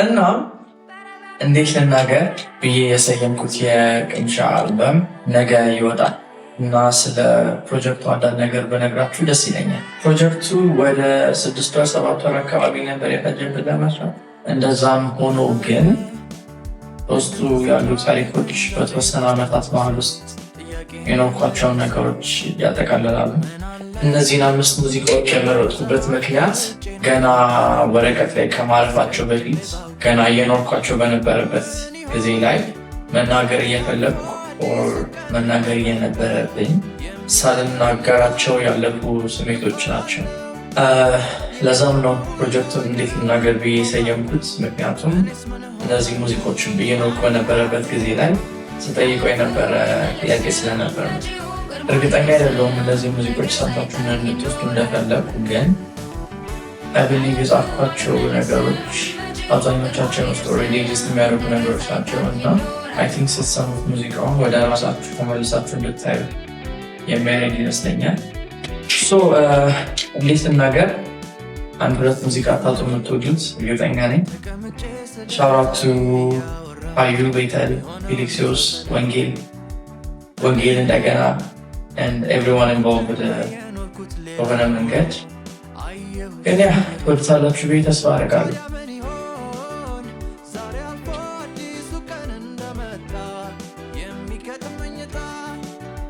እና እንዴት ልናገር ብዬ የሰየምኩት የቅምሻ አልበም ነገ ይወጣል እና ስለ ፕሮጀክቱ አንዳንድ ነገር በነግራችሁ ደስ ይለኛል። ፕሮጀክቱ ወደ 6 ወር 7 ወር አካባቢ ነበር የፈጀብን ለመስራት። እንደዛም ሆኖ ግን በውስጡ ያሉ ታሪኮች በተወሰነ ዓመታት መሀል ውስጥ የኖርኳቸውን ነገሮች ያጠቃልላሉ። እነዚህን አምስት ሙዚቃዎች የመረጥኩበት ምክንያት ገና ወረቀት ላይ ከማረፋቸው በፊት ገና እየኖርኳቸው በነበረበት ጊዜ ላይ መናገር እየፈለግኩ or መናገር እየነበረብኝ ሳልናገራቸው ያለፉ ስሜቶች ናቸው። ለዛም ነው ፕሮጀክቱን እንዴት ልናገር ብዬ የሰየምኩት። ምክንያቱም እነዚህ ሙዚቆችን እየኖርኩ በነበረበት ጊዜ ላይ ስጠይቀው የነበረ ጥያቄ ስለነበር ነው። እርግጠኛ አይደለሁም እነዚህ ሙዚቆች ሰምታችሁ ምን እንድትወስዱ እንደፈለኩ፣ ግን I believe የጻፍኳቸው ነገሮች አብዛኞቻችን ውስጥ already exist የሚያደርጉ ነገሮች ናቸው እና I think ስትሰሙት ሙዚቃውን ወደ ራሳችሁ ተመልሳችሁ እንድታዩ የሚያደርግ ይመስለኛል። So እንዴት ልናገር አንድ ሁለት ሙዚቃ ታጡ የምትወዱት እርግጠኛ ነኝ። Shout out to አዩ፣ ቤተል፣ ፊሊክሲዮስ፣ ወንጌል፣ ወንጌል እንደገና and everyone involved በሆነ መንገድ። ግን yeah ትወዱታላችሁ ብዬ ተስፋ አደርጋለሁ።